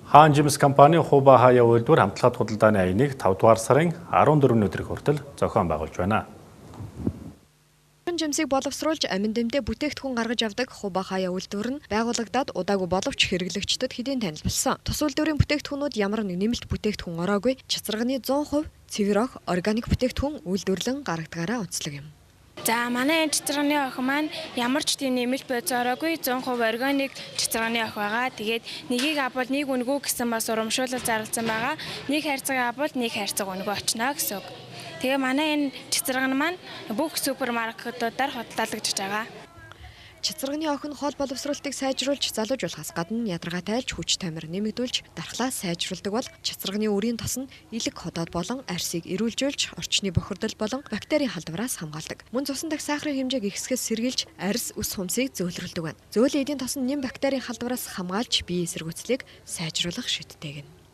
Хаан Жимс компани Хуба хаяа үйлдвэр хамтлагат худалдааны аяныг 5 дугаар сарын 14-ний өдрийг хүртэл зохион байгуулж байна. Жимсийг боловсруулж амин дэмдээ бүтээгдэхүүн гаргаж авдаг Хуба хаяа үйлдвэр нь байгуулагдаад удаагүй боловч хэрэглэгчдэд хэдийн танил болсон. Тус үйлдвэрийн бүтээгдэхүүнүүд ямар нэг нэмэлт бүтээгдэхүүн ороогүй, цацрагны 100% цэвэр ох органик бүтээгдэхүүн үйлдвэрлэн гаргадгаараа онцлог юм. За, манай энэ цацрагны охин маань ямар ч тийм нэмэлт бодис ороогүй, 100% органик цацрагны ох байгаа. Тэгээд нэгийг авбал нэг үнэгүй гэсэн бас урамшуулал зарласан байгаа. Нэг хайрцаг авбал нэг хайрцаг үнэгүй очно гэсэн үг. Тэгээ манай энэ цацраг маань бүх супермаркетуудаар худалдаалагдаж байгаа. Цацрагны охин хоол боловсруулалтыг сайжруулж залуужуулахаас гадна ядаргаа тайлж, хүч тамир нэмэгдүүлж, дархлаа сайжруулдаг бол цацрагны үрийн тос нь элэг ходоод болон арьсыг эрүүлжүүлж, орчны бохирдол болон бактерийн халдвараас хамгаалдаг. Мөн цусан дах сахарын хэмжээг ихсгэс сэргийлж, арьс, үс хумсыг зөөлрүүлдэг байна. Зөөлөн эдийн тос нь нэм бактерийн халдвараас хамгаалж, бие эсэргүүцлийг сайжруулах шидтэй гэнэ.